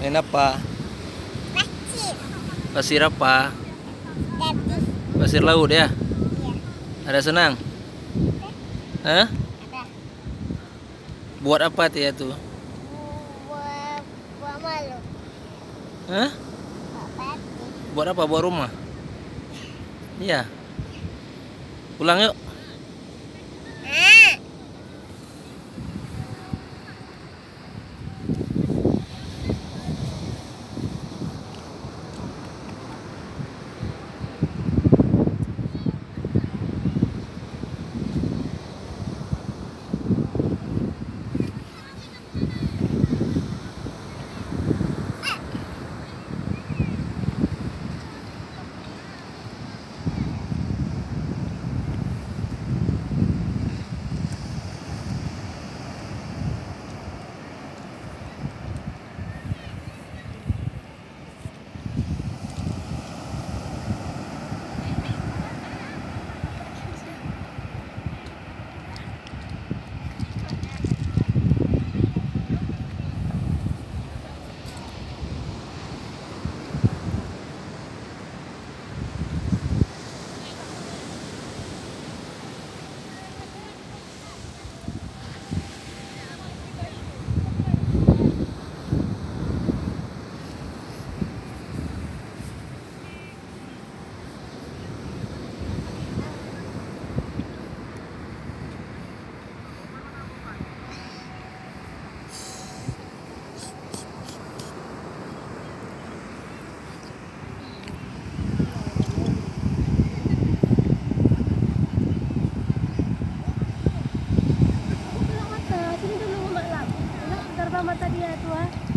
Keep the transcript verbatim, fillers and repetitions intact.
Main apa? Pasir. Pasir apa? Gadis. Pasir laut, ya? Iya. Ada senang? Hah? Ada. Buat apa dia tu? Buat, buat malu. Hah? Buat apa? Buat apa? Buat rumah? Iya. Pulang yuk. Ah. Buka mata, sini dulu, Mak Lam. Nak terbang mata dia tu, ah.